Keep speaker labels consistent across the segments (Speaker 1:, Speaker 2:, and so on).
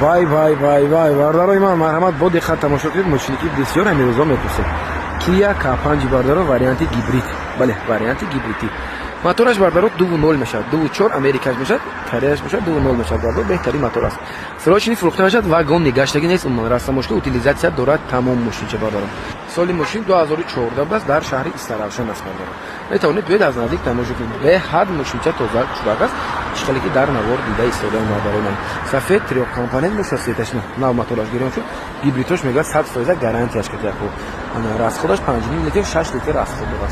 Speaker 1: Вай, вай, вай, вай, бародарои ман, марҳамат, бо диққат тамошо кунед. Мошине, ки бисёр ҳамин рӯзо мепурсед, Kia K5, бародаро, варианти гибрид. Бале, варианти гибридӣ. Мотораш, бардаро, 2.0 мешавад, 2.4 америкаш мешавад, кореяш мешавад, 2.0 мешавад, бардаро, беҳтарин мотор аст. Срочный фурӯхта мешавад, вагон гаштагӣ нест, умуман растаможка, утилизация дорад, тамом мошинча, бардаро. Соли мошин 2014 будааст, дар шаҳри Истаравшан аст, бардаро. Метавонед биёед, аз наздик тамошо кунед. Беҳад мошинча тоза, хушрак аст, чӣ хеле ки дар навор дида истодаем, бардаро. Ман сафед, трёхкомпонент мешавад, цвет аш нав, мотораш гирон шуд, гибридош мегӯяд, 100% гарантияш катяку. Расход аш 5,5 литр, 6 литр расход дорад.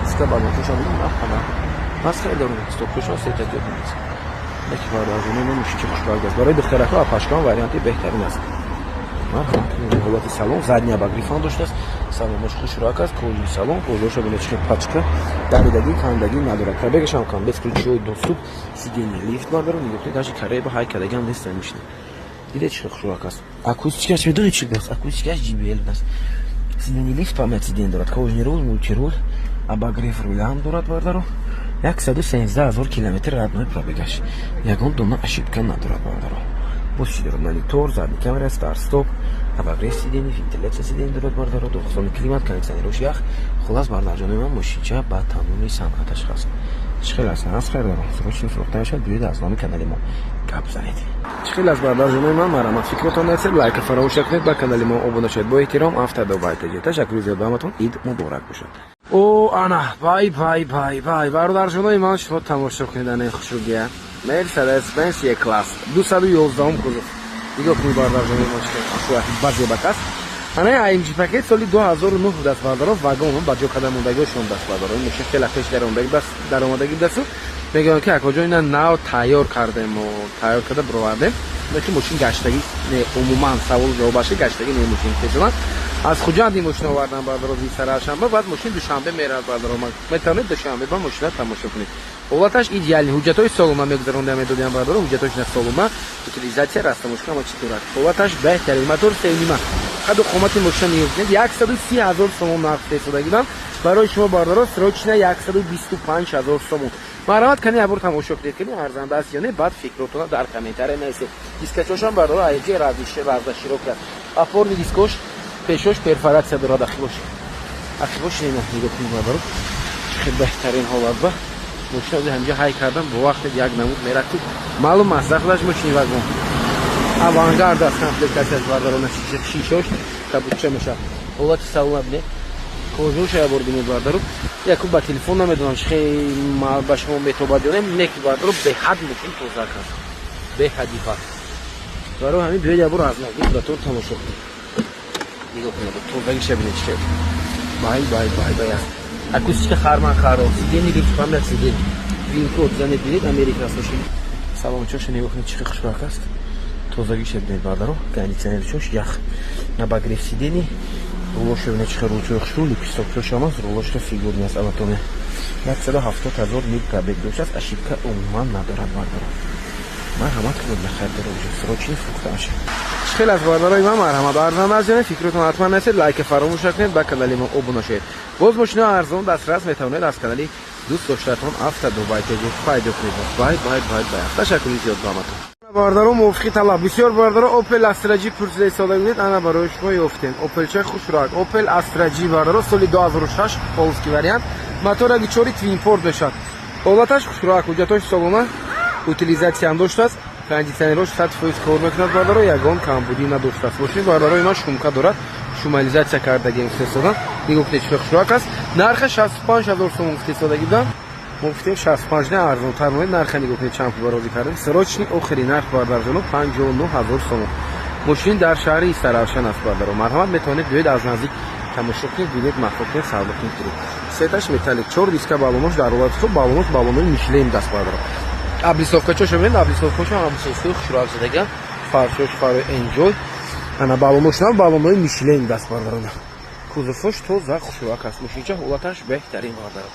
Speaker 1: Диска балонкошам ана мас хеле дорум, стопкошам сета зиёд нест. Яки, бародарони ман, мошинча хушбарг аст. Барои духтарако, апашкон варианти беҳтарин аст. Ҳолати салон, задний обогрев ам доштааст, салонаш хушрак аст, кожи салон, кожаша бинед, чӣ пачка, даридагӣ, кандагӣ надорад. Пробег ашам кам, бесключевой доступ, сиденье лифт, бардаро, нигоҳ кунед, даже кареба ҳай кардагиам нест мошина. Дидед, чӣ хушрак аст? Акустикаш медонед чӣ будаст? Акустикаш JBL будаст. Сиденье лифт, память сиденье дорад, кожаный руль, мультируль, обогрев руля ҳам дорад, бардаро. 113 000 километр родной пробег аш, ягон дона ошибка надорад, бардаро. Боз чӣ дорад? Монитор, задний камера, старт стоп, обогрев сиденье, вентиляция сиденье дорад, бардаро, двухзонный климат, кондиционерош ях. Хулас, бардарҷони ман, мошинча ба тамоми санъаташ ҳаст. Чӣ хел аст? Аз хайр, срочно фурӯхта мешавад, биёед, аз номи канали мо гап занед. Чӣ хел аст, бардарҷонои ман? Марҳамат, фикротон нарасед, лайка фаромӯш накунед, ба канали мо обуна шавед. Бо эҳтиром, Автодубайтаҷи. Ташаккури зиёд ба ҳаматон, ид муборак бошад. О, ана, вай, вай, вай, вай, бародарҷонои ман, шумо тамошо кунед, анаи хушругия, Мерседес Бенс Е класс, 211-ум кузов. Нигоҳ кунед, бародарҷонои ман, чӣ хушрӯяки базебак аст. Анаи AMG пакет, соли 2009 будаст, бардаро, вагон ба ҷо карда мондагиошон даст, бардаро. Мошин хеле пеш даромадагӣ будасту мегӯянд, ки акоҷон, ина нав тайёр кардем, тайёр карда бировардем, лекин мошин гаштагӣ не. Умуман саволу ҷавобаши гаштагӣ не. Мошин пешонад аз Хуҷанд ин мошин овардан, бардаро, Истаравшанба, баъд мошин Душанбе меравад, бардаро. Метавонед Душанбе ба мошина тамошо кунед. Ҳолаташ идеальный, ҳуҷҷатҳои солома мегузаронда медодиам, бардаро, ҳуҷҷатҳош на солома, утилизация, растаможка, ҳама чи дорад. Ҳолаташ беҳтарин, мотор сеюнима. Қаду қомати мошина нигоҳ кунед. 130 000 сомон нарх фиристодагидам барои шумо, бардаро, срочно 125 000 сомон. Марҳамат, кани ябор тамошо кунед, кани арзанда аст ё не, баъд фикротона дар комментария нависед. Дискачошам, бардаро, айҷи разда широк аст, опорный дискош пешош перфорация дорад, ахибош, ахибош нена. Нигоҳ кунед, бардаро, чӣ хел беҳтарин ҳолат ба мошина. Ҳамҷа ҳай кардам, бо вақте як намуд мерад, ки маълум аст, захлаш мошини вагон, авангард аст, комплектация ш, бардарона, шишош кабуча мешавад. Ҳолати салона бинед, кожоша ябор бинед, бардаро. Яку ба телефон намедонам, чӣ хел ба шумо метобад ё не, неки, бардаро, беҳад мошин тоза кард, беҳади ҳад. Барои ҳамин биёед, ябор аз наздик худатон тамошо кунед. Нигоҳ кунед, тозагиша бинед, чӣ хел бай, бай, бай, бай аст. Акустика Харман Кардон, сиденье лифт, память сиденье, вин-код занед, бинед, Америка аст мошин. Салончоша нигоҳ кунед, чӣ хел хушбахт аст, тозагиша бинед, бардаро, кондиционерчош ях, обогрев сиденье, рулоша бинед, чӣ хел рулчои хушрӯ, лепесток чошам аст, рулошка фигурный аст, анатомия. 170 000 мил пробег доштааст, ошибка умуман надорад, бардаро. Марҳамат кунед, нахайр, срочно фурӯхта мешавад. Чӣ хел аст, бардарои ман? Марҳамат, арзанда аст ё не? Фикротон ҳатман нависед, лайка фаромӯш накунед, ба канали мо обуна шавед. Боз мошинои арзон дастрас метавонед аз канали дӯст доштаатон Автодубай теҷи пайдо кунед. Бай, бай, бай, бай, ташаккури зиёд ба ҳаматон. Бардаро, мувофиқи талаб бисёр бардаро Opel Astra G пурсида истода будед, ана барои шумо ёфтем Opelча хушрак. Opel Astra G, бардаро, соли 2006, полский вариант, мотораги чори, twin port мешавад. Ҳолаташ хушрак, ҳуҷҷатош солона, утилизация ам доштааст, кондиционерош 100% кор мекунад, бардаро, ягон камбудӣ надоштааст. Мошини, бардарои ман, шумка дорад, шумализация кардагим истеҳсодан. Нигоҳ кунед, чӣ хушрак аст. Нарха 65 ҳазор сомон гуфта будам, мо гуфтем 65 не, арзонтар монед. Нарха нигоҳ кунед, чанд пул барозӣ кардем. Срочный охири нарх, бардарҷоно, 59 ҳазор сомон. Мошин дар шаҳри Истаравшан аст, бардаро. Марҳамат, метавонед биёед, аз наздик тамошо кунед, бинед, маҳқуқ кунед, савдо кунед, гиред. Цвет аш металлик, чор диска балонош дар ҳолати хуб, балонош балонои Мишлен даст, бардаро. Облицовка чошо бинед, облицовка шо, облицовка и хушрак задаган, фаршош фарои Enjoy. Ана балонош на балонои Мишлен даст, бардарона. Кузовош тоза, хушрак аст, мошинча ҳолаташ беҳтарин, бардаро,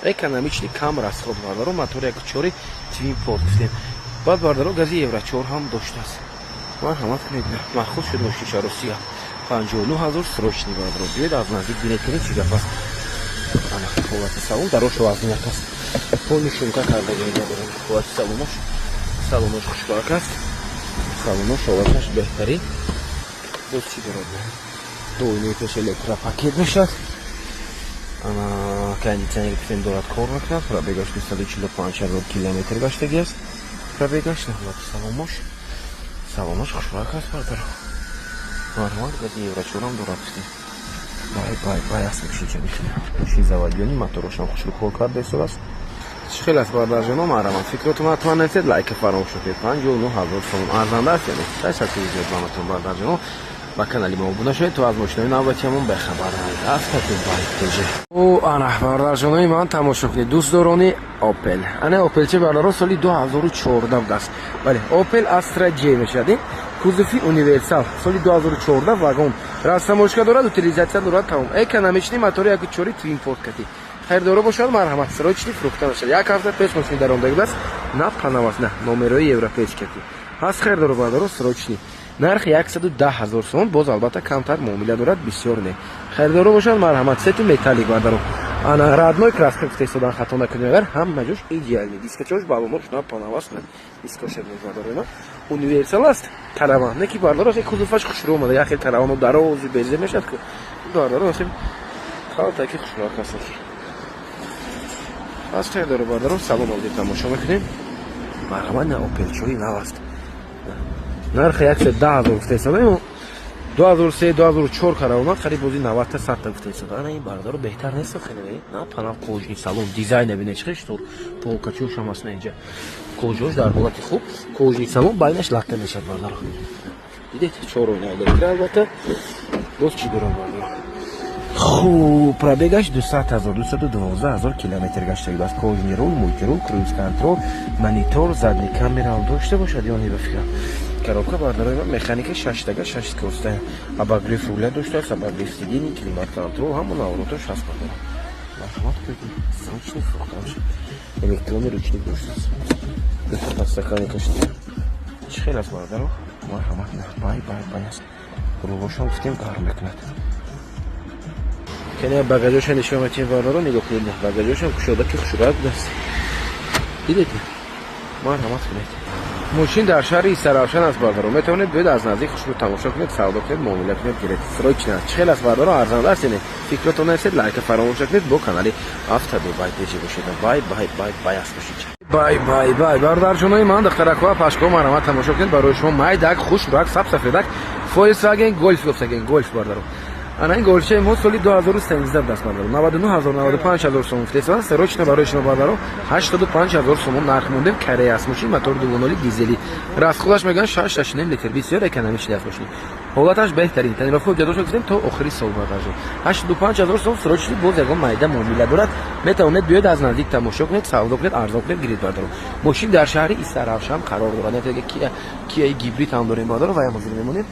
Speaker 1: экономичный, кам расход, бардаро. Мотор як чори, twin port гуфтем. Баъд, бардаро, гази евро 4 ҳам доштааст. Марҳамат кунед, махсус шуд мошинча, Русия, 59 000, срочный, бардаро. Биёед, аз наздик бинед, кунед, чӣ гап аст. Ана ҳолати салон, дарошо вазнинак аст, полный шумка кардаги, ҳолати салонош, салонош хушбарак аст. Салонош, ҳолаташ беҳтарин. Боз чӣ дорад? Ду оинаи пеш электропакет мешавад. Ана, кондитсионер гуфтем, дорад, кор мекунад. Пробегаш 245 000 километр гаштагӣ аст. Пробегаш, ҳолати салонаш хушрак аст, бардаро. Марҳамат, гази еврочорам дорад, гуфтем. Бай, бай, бай аст мошинча. Мошин заводённый, моторошам хушрӯ кор карда истодааст. Чӣ хел аст, бардарҷоно? Марҳамат, фикротон ҳатман нависед, лайка фаромӯш накунед. 59 000 сомон арзанда аст, яъне ташаккури зиёд ба ҳаматон, бардарҷоно. Ба канали мо обуна шавед, то аз мошинои навбатиамон бехабар намед. Автодубай. О, ана, бардарҷонои ман, тамошо кунед, дӯстдорони Опел. Ана Опелче, бардаро, соли 2014 будааст. Бале, Опел Астра J мешавад ин, кузови универсал, соли 2014, вагон, растаможка дорад, утилизация дорад, тамом, экономичный, мотори 1,4 твин порт кати. Харидоро бошад, марҳамат, срочный фурӯхта мешавад. Як ҳафта пеш мошини даромада будааст, на панавас, на номерои европейский кати ҳаст. Харидоро, бардаро, срочный, нарх 110 000 сомон, боз албатта камтар муомила дорад, бисёр не. Харидоро бошад, марҳамат. Цвети металлик, бардаро, ана, родной краска гуфта истодан, хато накунем агар, ҳама ҷош идеальный, дискачош, балонош на панавас, на дискоша. Бардаро, универсал аст, караван не ки, бардаро, кузоваш хушрӯ омада. Як хел каравану дарози безе мешавад ку, бардаро, халтаки хушрӯак аст ки аз харидоро, бардаро. Салон олди тамошо мекунем, марҳамат. На, Опелчои нав аст, нархи 110 000 гуфта истодаем. 2003, 2004 каравона, қариб бози 90-та, 100-та гуфта истода. Ана ин, бародаро, беҳтар нест хеле? На панав, кожаный салон, дизайна бинед, чӣ хел полкачошам аст. На, инҷа кожаош дар ҳолати хуб, кожаный салон, байнаш латта мешавад, бародаро. Дидед, чор оина электро, албатта. Боз чӣ дорам, бародаро? Хуб, пробегаш 200 000, 212 000 километр гаштагӣ аст. Кожаный рул, мультирул, круиз контроль, монитор, задний камера дошта бошад ё не, ба фикрам. Коробка, бародарои ман, механика, шаштага, шаш скорость, обогрев руля доштааст, обогрев сидений, климат контроль, ҳамон наворотош ҳаст, бародаро. Марҳамат кунед, срочно фурӯхта бошад. Электронный ручник доштааст, дута подстаканникаш. Чӣ хел аст, бародаро? Марҳамат, бай, бай, бай аст. Рулошам, гуфтем, гарм мекунад. Кане, багажоша нишон метиҳем, бародаро, нигоҳ кунед, багажошам кушода ки хушрак будааст, дидед? Марҳамат кунед. Мошин дар шаҳри Истаравшан аст, бардаро. Метавонед биёед, аз наздик хушрӯ тамошо кунед, савдо кунед, муомила кунед, гиред. Срочно аст. Чӣ хел аст, бардаро? Арзанда аст, яъне фикротон нависед, лайка фаромӯш накунед, бо канали Автодубай теҷи бошед. Бай, бай, бай, бай аст бошед. Бай, бай, бай, бародарҷонои ман, духтаракҳо, пашкҳо, марҳамат, тамошо кунед. Барои шумо майдак, хушрак, сабсафедак Volkswagen Golf, Volkswagen Golf, бардаро. Ана ин голфчаи мо соли 2013 даст, бардаро. 99 000, 95 000 сомон фтесад. Срочно барои шумо, бардаро, 85 000 сомон нарх мондем. Корея аст мошин, мотор 2,0 дизели, расходаш мегӯянд 6,5 литр, бисёр экономичный аст мошин, ҳолаташ беҳтарин. Тонировка ҷадошо гуфтем то охири сол, бардарҷон. 85 000 сом срочно, боз ягон майда муомила дорад. Метавонед биёед, аз наздик тамошо кунед, савдо кунед, арзон кунед, гиред, бардаро. Мошин дар шаҳри Истаравшан қарор дорад. Кияи гибрид ҳам дорем, бардаро, ва ҳозир мемонем.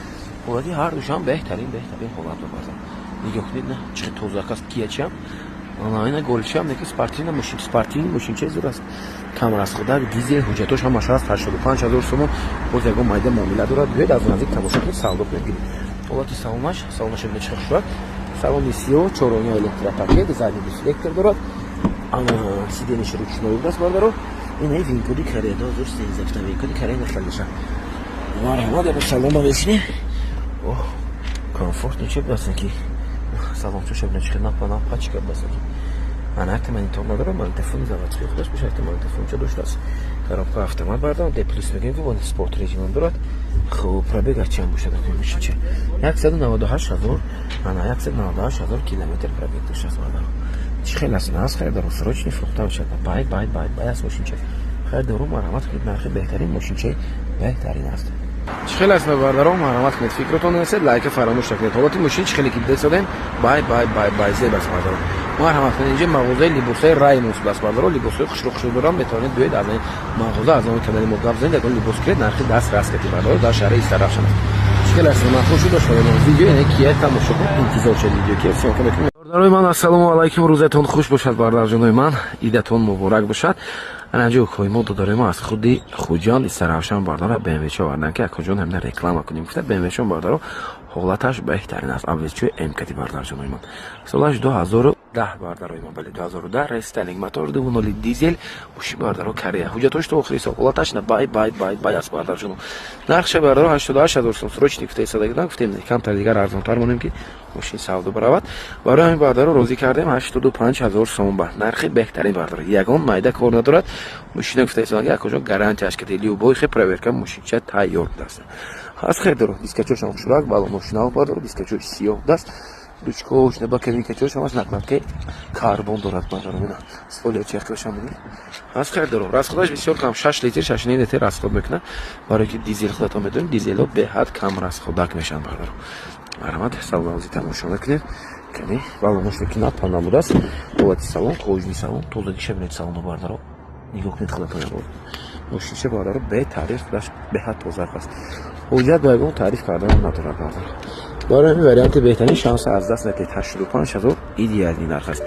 Speaker 1: Ҳолати ҳар душам беҳтарин, беҳтарин ҳолат барда. Нигоҳ кунед, на чӣ тозак аст киячам, ана голчам неки, спортивна мошин, спортивный мошинчаи зур аст, кам расходак, дизел, ҳуҷҷатош ҳамаш ҳаст. 85 000 сомон, боз ягон майда муомила дорад. Биёед, аз наздик тамошо кунед, савдо кунед, гиред. Ҳолати салонаш бинед, чӣ хушрак. Салони сиёҳ, чороня электропакет, задний дефлектор дорад, ана сиденьяш ручной будааст, бардаро. Ина винкоди Корея, 2013, винкоди Корея нахел мешавад. Марҳамат, яба салона бешинем. Ох, комфортно чӣ будааст ки салончоша бина, чӣ хел напа напачка будааст ки. Ана, якта монитор надорад, магнитофони заводской худаш боша, якта магнитофонча доштааст. Коробка автомат бардам, D плюс мегӯем ки бо спорт режимам дорад. Хуб, пробег чанд бошад мошинча? 198 000, ана, 198 000 километр пробег доштааст, бародаро. Чӣ хел аст? Наз харидору, срочно фурӯхта мешавад. Бай, бай, бай, бай аст мошинча. Харидору, марҳамат кунед, нархи беҳтарин, мошинчаи беҳтарин аст. Чӣ хел аст, бародаро? Марҳамат кунед, фикротон нависед, лайка фаромӯш накунед. Ҳолати мошин чӣ хеле ки дидесодем, бай, бай, бай, бай, зеб аст, бародаро. Марҳамат кунед. Инҷа мағозаи либосҳои Раймус аст, бародаро. Либосҳои хушрӯ хушрӯ дорам. Метавонед биёед, аз ин мағоза, аз он канали мо гап занед, ягон либос кунед, нархи даст раст кати, бародаро. Дар шаҳри Истаравшан аст. Чӣ хел аст? Ман шуд дошта видео, ине кия тамошо кунед, интизор шед, видео ки съёмка мекунем. Бародарои ман, ассалому алайкум, рӯзатон хуш бошад, бародарҷонои ман, идатон муборак бошад. Анаҷо укои мо, додарои мо аз худи Хуҷанд, Истаравшан, бардора, БМВчо овардан ки акоҷон ҳамина реклама кунем гуфта. БМВчо, бардоро, ҳолаташ беҳтарин аст. Авезчои М кати, бародарҷонои ман, солаш 2010. 2010, бардарои ма, бале, 2010, рестайлинг, мотор 2.0 дизел, мошин, бардаро, Корея, ҳуҷҷатош то охири сол, ҳолаташ на бай бай бай бай аст, бардарҷоно. Нархша, бардаро, 88 000 сом. Срочный гуфта истодагидан, гуфтем, камтар дигар арзонтар монем, ки мошин савдо баравад. Барои ҳамин, бардаро, розӣ кардем 85 000 сом ба нархи беҳтарин. Бардаро, ягон майда кор надорад мошина. Гуфта истодаги, акоҷон, гарантияш кади, любой хе проверка, мошинча тайёр будааст. Аз хеле дискачошам хушрак бало мошинао, бардаро, дискачои сиёҳ будааст, ручкош, боковикачош ҳамаш накладкаи карбон дорад, бардаро. Ина спойлер, чехкашам бинед. Аз хеле дорам, расходаш бисёр кам, 6 литр, 6 литр расход мекунад, барое ки дизел. Худатон медонед, дизелҳо беҳад кам расходак мешаванд. Бардаро, марҳамат, салонази тамошо мекунед. Ками балонаш ки напан набудааст. Ҳолати салон, кожаный салон, тозагиша бинед. Салоно, бардаро, нигоҳ кунед худатон. Мошинча, бардаро, бетаъриф, худаш беҳад тозак аст, ҳуҷҷат ба ягон таъриф кардан надорад, бардаро. Барои ҳамин варианти беҳтарин, шанса аз даст надиҳед. 85 000 идеальный нарх аст.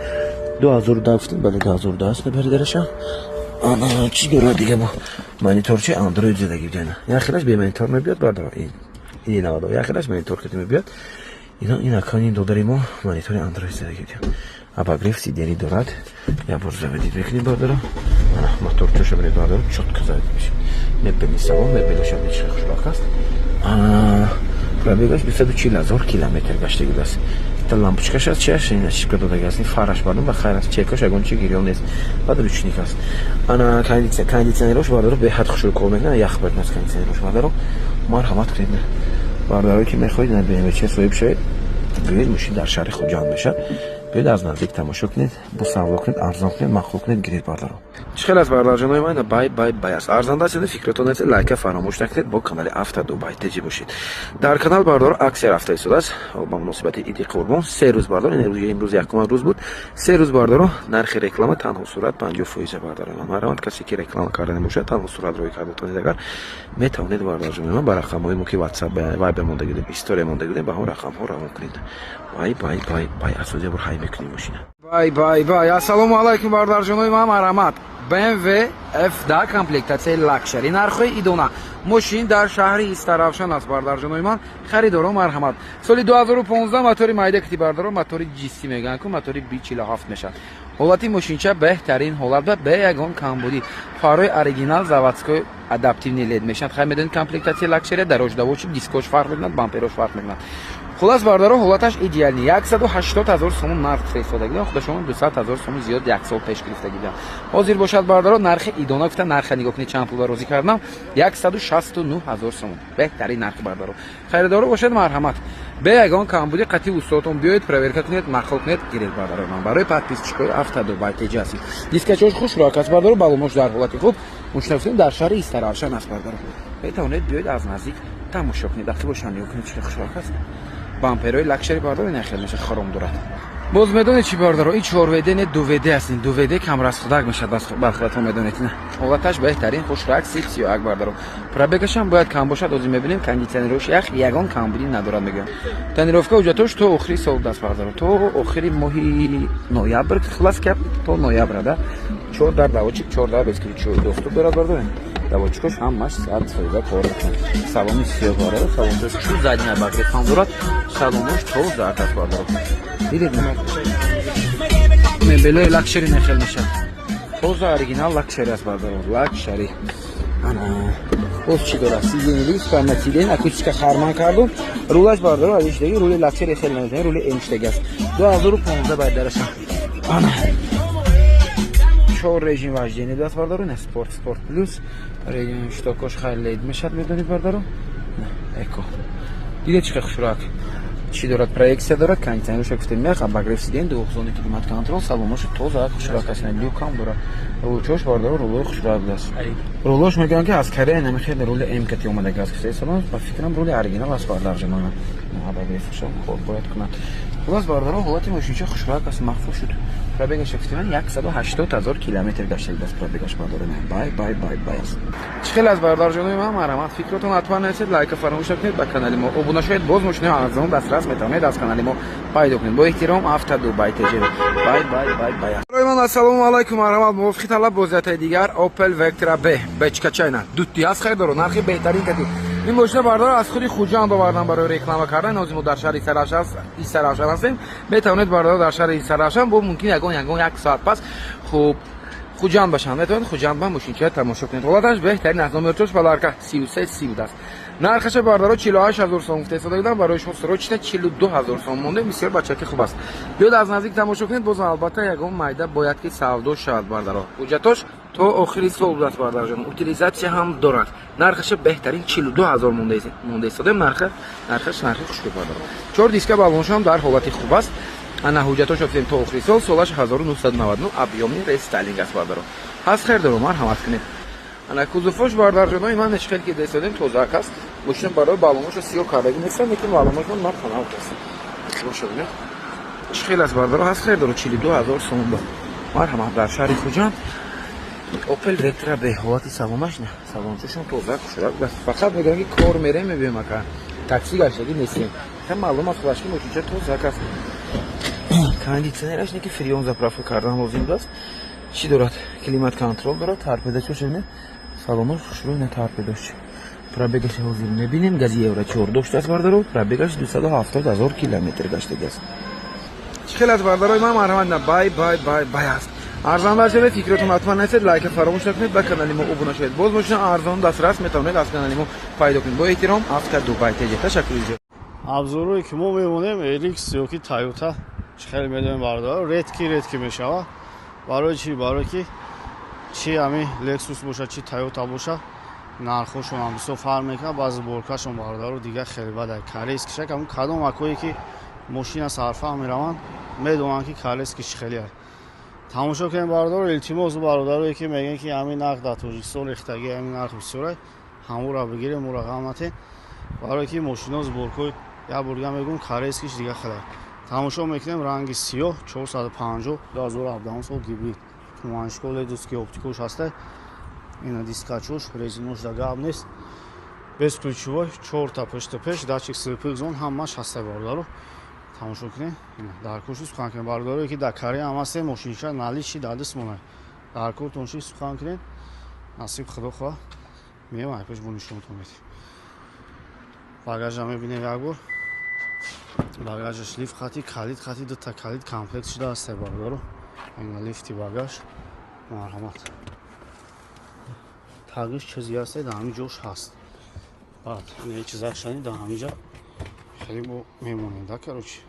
Speaker 1: 2010 гуфтем, бале, 2010 аст. Набаридараша ана чӣ дорад дига? Бо мониторчи андроид задаги будана. Як хелаш бе монитор мебиёд, бардаро, ин навадо, як хелаш монитор кати мебиёд. Ино ин акани додари мо монитори андроид задаги будем. Обогрев сидений дорад. Як бор заводить мекунем, бардаро. Ана моторчоша бинед, бардаро, чётко заводить мешавад. Мебели салон, мебелаша бечи хушбахт аст. Пробегаш 240 000 километр гаштаги будааст. Та лампочкаш аст, чиаш, ин чипка додаги аст, ин фараш бардум ба хайр аст, чекаш ягон чи гирён нест, баъд ручник аст. Ана кондиционерош, бардаро, беҳад хушрӯ кор мекунад, ях бекунад кондиционерош. Бардаро, марҳамат кунед, бардаро, ки мехоҳед на БМВ соҳиб шавед, биёед. Мошин дар шаҳри Хуҷанд мешавад. Биёед, аз наздик тамошо кунед, бо савдо кунед, арзон кунед, маъқул кунед, гиред, бардаро. Чӣ хел аст, бардарҷонои ман? Бай бай бай аст, арзанда аст. Фикротон нест, лайка фаромӯш накунед. Бо канали Авто Дубай теҷи бошед. Дар канал, бардоро, аксия рафта истодааст ба муносибати Иди Қурбон. 3 рӯз, бардоро, имрӯз якум рӯз буд, 3 рӯз, бардоро, нархи реклама танҳо сурат 50%, бардаро. Марҳамат, касе ки реклама карда мебошад, танҳо сурат рӯй карда тонед, агар метавонед, бардарҷонои ман, ба рақамҳои мо, ки ватсап, вайбер монда будем, история монда будем, ба ҳамон рақамҳо равон кунед. Бай бай бай бай, асози бор ҳай мекунем мошина. Бай бай бай, ассалому алайкум, бардарҷонои ман, марҳамат. BMW F10, комплектатсияи лакшери, нархҳои идона. Мошин дар шаҳри Истаравшан аст, бардарҷонои ман. Харидоро, марҳамат. Соли 2015, мотори майда кити, бардаро, мотори GC мегӯянд ку, мотори B47 мешавад. Ҳолати мошинча беҳтарин ҳолат ва бе ягон камбудӣ. Фарои оригинал, заводской, адаптивный лед мешавад. Хай, медонед, комплектатсияи лакшери дароҷдавочи, дискош фарқ мекунад, бамперош фарқ мекунад. Хулас, бардаро, ҳолаташ идеальный. 180 000 сомон нарх фиристода, худашон 200 000 сомон зиёд як сол пеш гирифта гидам. Ҳозир бошад, бардаро, нархи идона гуфта, нарха нигоҳ кунед, чанд пул ба розӣ кардам: 169 000 сомон. Беҳтарин нархи, бардаро. Харидоро бошад, марҳамат, бе ягон камбуди қатъи устодатон биёед, проверка кунед, маъқул кунед, гиред. Бардаро ман, барои подписчикои Автодубай теҷи ҳастед. Дискачош хушрӯак аст, бардаро, балонош дар ҳолати хуб. Мушнафсем дар шаҳри Истаравшан аст, бардаро. Метавонед биёед, аз наздик тамошо кунед. Ақи бошанд, нигоҳ кунед, чӣ хушрӯак аст. Бамперои лакшери, бардор, ина хел меша, хром дорад. Боз медонед чӣ, бардаро? Ин 4 ВД не, 2 ВД аст. Ин 2 ВД кам расходак мешавад, бар худатон медонед. Ина ҳолаташ беҳтарин, хушрак, сип сиёак, бардаро. Пробегашам бояд кам бошад, озӣ мебинем. Кондиционерош ях, ягон камбудӣ надорад, мегӯям. Тонировка, ҳуҷҷатош то охири сол даст, бардаро, то охири моҳи ноябр. Хулас гап, то ноябра да. Чор дар доводчик, чор дар бесключевой доступ дорад, бардаро. Доводчикош ҳамаш 100% кор мекунад. Салони сиёҳ, бардаро, салончош чу задний обогрев ҳам дорад. Салонош тоза аст, бардаро. Дидед, мебелои лакшери нехел мешавад, тоза, оригинал, лакшери аст, бардаро, лакшери. Ана боз чӣ дорад? Сиденье люкс, память сиденье, акустика Харман кардум. Рулаш, бардаро, аз иштаги рули лакшери хел намезанад, рули М штаги аст. 2015 байдараша. Ана чор режим вождения даст, бардаро, на спорт, спорт плюс, режим штокош хайр лед мешавад, медонед, бардаро, эко. Дидед, чӣ хушрӯак чӣ дорад? Проекция дорад, кондиционерша гуфтем, мех, обогрев сиденье, двухзонный климат контроль. Салонош тоза, хушрӯак аст, люкам дорад. Рулчош, бардаро, рулои хушрӯак будааст. Рулош мегӯянд, ки аз Корея намехел рули М кати омадаги аст, гуфта, ба фикрам, рули оригинал аст, бардарҷонона. Обогревша кор бояд кунад. Хулас, бардаро, ҳолати мошинча хушрӯак аст, махфуз шуд. Пробегаш гуфтем, 180 000 километр гашта аст пробегаш, бардаро. Бай бай бай бай аст. Чӣ хел аст, бардарҷонои ман? Марҳамат, фикротон ҳатман нависед, лайка фаромӯш накунед, ба канали мо обуна шавед. Боз мошинаи арзон дастрас метавонед аз канали мо пайдо кунед. Бо эҳтиром, Автодубай теҷ. Бай бай бай бай. Барои ман ассалому алайкум, марҳамат. Мувофиқи талаб бозиятаи дигар Opel Vectra B бечкачайна дутти аст, харидоро, нархи беҳтарин кати. Ин мошина, бардор, аз худи Хуҷанд овардан барои реклама кардан. Ҳозир мо дар шаҳри Истаравшан ҳастем. Метавонед, бардор, дар шаҳри Истаравшан бо мумкин ягон як соат пас хуб Хуҷанд бошанд, метавонед Хуҷанд ба мошинча тамошо кунед. Ҳолаташ беҳтарин аст. Номерчош баларка 33 30 будааст. Нархаша, бардаро, 48 ҳазор сом гуфта истода будам, барои шумо срочно 42 ҳазор сом монде. Бисёр бачаки хуб аст. Биёд, аз наздик тамошо кунед. Боз албатта ягон майда бояд ки савдо шавад, бардаро. Ҳуҷҷатош то охири сол будааст, бардарҷон, утилизация ҳам дорад. Нархаша беҳтарин 42 ҳазор монда истодаем. Нархаш нархи хушбу, бардаро. Чор диска балоншам дар ҳолати хуб аст. Ана, ҳуҷҷатош ёфтем то охири сол, солаш 1999, объёмный рестайлинг аст, бардаро. Ҳаст, хер доро, марҳамат кунед. Ана, кузовош, бардарҷонои ман, хел ки дестодем, тозаак аст. Мошина барои балоношо сиёҳ кардагӣ нестам, лекин балоношон напанав аст. Боша, бинед, чӣ хел аст, бардаро. Ҳаст, хер доро, 42 ҳазор сомон ба марҳамат, дар шаҳри Хуҷанд. Опел Вектра бе ҳолати салонаш, не, салончошон тоза, хушрак. Фақат мегӯям, ки кор мерем, мебиём, ака, такси гаштагӣ нестем. Ха, маълум аст худаш, ки мошинча тозак аст. Кондитсионераш не, ки фреон заправка кардан лозим будааст. Чӣ дорад? Климат контроль дорад. Торпедачош, бинед, салонош хушрӯй, на торпедош. Пробегаш ҳозир мебинем. Гази евро 4 доштааст, бардаро. Пробегаш 270 ҳазор километр гаштагӣ аст. Чӣ хел аст, бардарои ман? Марҳамат. На, бай, бай, бай, бай аст. Арзондар шавед, фикротон ҳатман нестед, лайка фаромӯш накунед, ба канали мо обуна шавед. Боз мошина арзон дастрас метавонед аз канали мо пайдо кунед. Бо эҳтиром, Авто Дубай теҷа. Ташаккури зиёд.
Speaker 2: Обзорое ки мо мемонем, RX ёки Тойота, чӣ хеле медонем, бародар, редкий, редкий мешавад. Барои чӣ? Барое ки чи ҳами Лексус боша, чи Тойота боша, нархошон ҳам бисёр фарқ мекунад. Баъзе сборкашон, бародаро, дигар хеле бада. Корейскишак, ҳамн кадом акое ки мошина сарфаҳм мераванд, медонанд, ки корейскиш хеле аст. Тамошо кунем, бародаро, илтимос. Бародарое ки мегӯянд, ки ҳамин нарх дар Тоҷикистон рехтагӣ, ҳамин нарх бисёре, ҳамура бигирем, ура ғам натен, барое ки мошино сборкои, як бор дига мегӯм, корейскиш дига хеле. Тамошо мекунем, ранги сиёҳ, 450, 2017 сол, гибрид, туманшко, ледовский оптикош ҳаста. Ина дискачош, резинош да гап нест, бесключевой, чорта пушти пеш, датчик слепых зон ҳамаш ҳаста, бародаро. Тамошо кунем, дар курси сухан кунем. Бародарое ки дар Корея ҳам ҳастем, мошинча наличи дар даст монад, дар куртон ши сухан кунем. Насиб, худо хоҳ, меем, айпеш бо нишонтон медиҳем. Багажа мебинем як бор. Багажаш лифт хати, калид хати, дута калид комплект шуда аст, бародаро. Ина лифти багаж, марҳамат. Тағиш чизе ҳаст, дар ҳамин ҷош ҳаст. Баъд ин чизакшани дар ҳамин ҷа хеле бо мемонем да. Короче,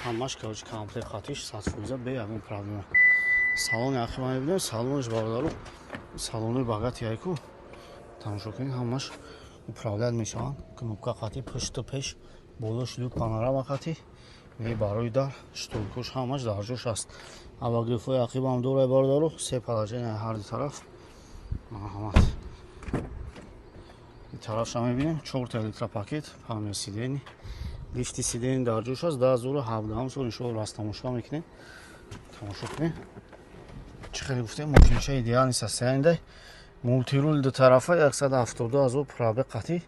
Speaker 2: ҳамаш, короче, комплект хатиш 100%, бе ягон проблема. Салони ақиба мебинем. Салонаш, бародаро, салонои богатый айку. Тамошо кунед, ҳамаш управлять мешаванд, кнопка хати, пушту пеш, болош люк, панорама хати, не, барои дар шторкош ҳамаш дар ҷош аст. Обогревҳои ақибам дорай, бародаро, се положение ҳар ду тараф. Марҳамат, ин тарафша мебинем, чорта электропакет, память сидений, лифти сидений дар ҷош аст. 2017 сол, иншоалло, растамошо мекунем. Тамошо кунем, чӣ хеле гуфтем, мошинча идеальный состояние, мультируль ду тарафа, 172 ҳазор пробег қатӣ,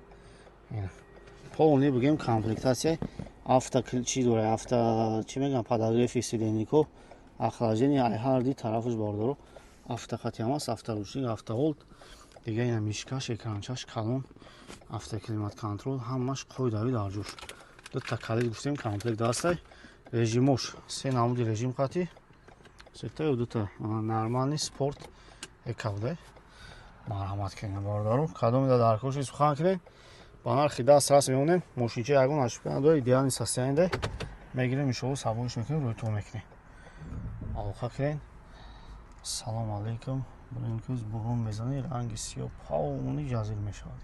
Speaker 2: полный, бигем, комплектация, авто чӣ дора, авто чӣ мегӯям, подогреви сиденийко, охлаждение ай ҳар ди тарафаш, бародаро, авто хати ҳам аст, авторучник, автоhold. Дига ина мишкаш, экранчаш калон, автоклимат контроль, ҳамаш қоидави дар ҷош. Дута калид гуфтем, комплект дастай. Режимош се намуди режим хати, сета ё дута: нормальный, спорт, эко буда. Марҳамат кунед, бародаро, кадомида дар коши сухан кунед, ба нархи даст рас мемонем. Мошинча ягон ошибка надорад, идеальный состояние. Мегирем, иншоалло, савоиш мекунем, рӯйтон мекунем. Алоқа кунед. Салом алейкум. Блинкӯз бурун мезанӣ, ранги сиёҳ полный ҷазир мешавад.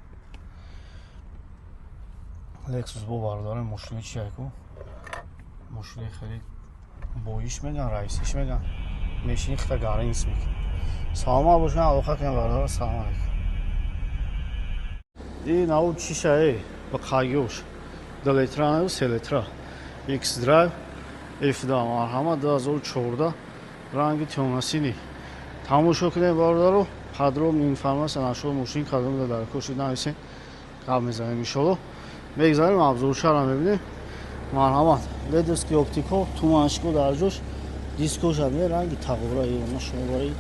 Speaker 2: Лексус бо, бародари, мошини чияку, мошини хеле боиш меган, раисиш меган, мешини хита гаринс мекунӣ. Саломат бошед, алоқа кунед, бародар. Салом алейкум. И нау чишае ба қайёш, 2 литра наю, 3 литра, X Drive F2, марҳамат, 2014, ранги тёмно-синий. Тамошо кунед, бародаро. Подробный информация насчёт мошин, кадомда дар коши, нависен, гап мезанем, иншолло. Мегзарем, обзоршара мебинем. Марҳамат, ледовский оптико, туманшко дар ҷош, дискоша ме ранги тағора. Ё шумо барои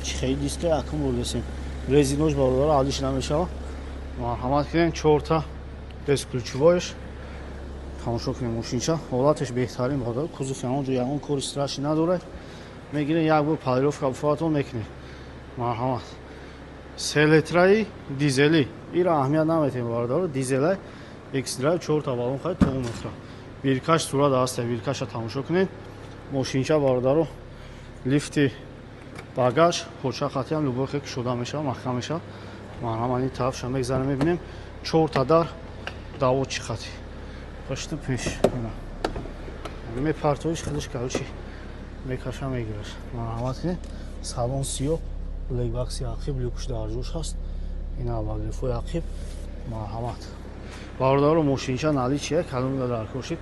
Speaker 2: чи хеле диска акм бурдесем. Резинош, бародаро, алиш намешава. Марҳамат кунем, чорта. Бесключевой ш тамошо кунем. Мошинча ҳолаташ беҳтарин, бародаро. Кузов ягон ҷо ягон кори страшный надорад. Мегирем, як бор полировка буфоатон мекунем. Марҳамат, селитраи дизелӣ, ира аҳамият наметем, бародаро. Дизелай, xDrive, чорта баллон хай, то метра. Биркаш сурат аста, биркаша тамошо кунед. Мошинча, бародаро, лифти багаж, поча хатиам любой хе кушода мешава, маҳкам мешава. Марҳамат, ин тарафша мегзарем, мебинем. Чорта дар даводчи хати, пашту пеш мепартоиш, худаш, короче, мекаша, мегираш. Марҳамат кунед, салон сиёҳ, black box и ақиб, люкш дар ҷош ҳаст. Ин обогрев ҳои ақиб. Марҳамат, бародаро, мошинча наличие. Калонда дар кошид,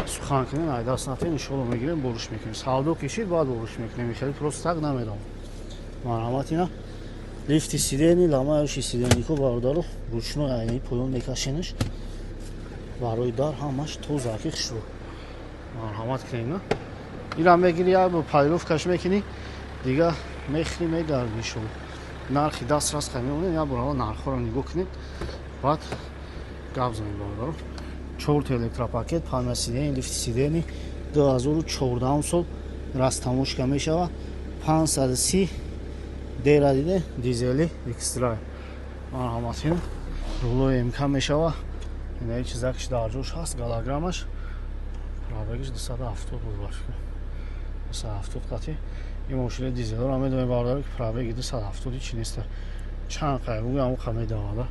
Speaker 2: сухан кунем, ай даст натен, иншолло мегирем, боруш мекунем. Савдо кишид, баъд боруш мекунем, хеле просто так намедам. Марҳамат, ина лифти сиденье, ламаёши сиденье ко, бародаро, ручной, айнаи поён мекашенаш. Барои дар ҳамаш тозаки хушрӯ. Марҳамат кунем, на ира мегири, як бор полировка ш мекунӣ, дига мехӯри, мегарди. Иншолло, нархи дастрас ха мемонем. Як бор аввал нархҳоро нигоҳ кунед, баъд гап занем, бародаро. Чорта электропакет, память сидений, лифти сиденье, 2014 сол, растаможка мешава. 530 дера диде, дизели, xDrive. Марҳамат, ин рулои МК мешава. Инаи чизакш дар ҷош ҳаст, голограммаш. Пробег иш 270 буд, ба фикр, 270 қати. Ин мошини дизелро медонем, бародаро, ки пробег и 270 чи неста, чанд қай бугӯ, ҳамон қа медавада.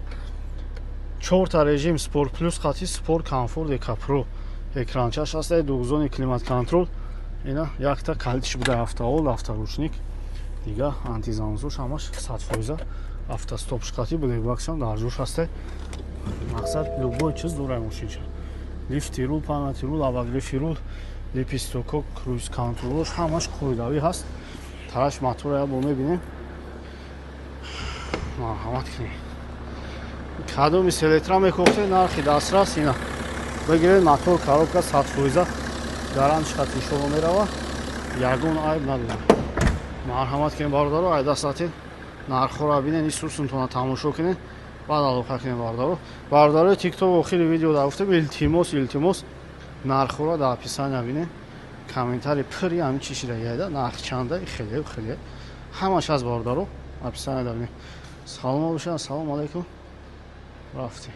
Speaker 2: Чорта режим, спорт плюс қати, спорт, комфорт, эко, про. Экранчаш ҳаста, двухзонный климат контроль. Ина якта калитиш буда, автоhold, авторучник, дига антизанзош ҳамаш 100%, автостоп шқати, black box ам дар ҷош ҳаста. Мақсад, любой чиз дорай мошинча: лифти рул, памяти рул, обогрев и рул, лепесток о, круиз контрол ош ҳамаш қоидавӣ ҳаст. Тараш мотора як бор мебинем. Марҳамат кунед, кадоми селитра мекофте, нархи дастрас, ина бигиред. Мотор, коробка 100%, гарант шхат, иншолло мерава, ягон айб надорад. Марҳамат кунед, бародаро, ай дастатин нархҳоро бинед, исусунтона тамошо кунед, баъд алоқа кунед, бародаро. Бародарои Тикток, охири видео да гуфтем, илтимос, илтимос, нархҳоро дар описания бинед. Комментарий пури ҳамин чи шидагида, нарх чанда, хеле хеле ҳамаш ҳаст, бародаро, описания да бинед. Салома бошад, ассалому алайкум, рафтем.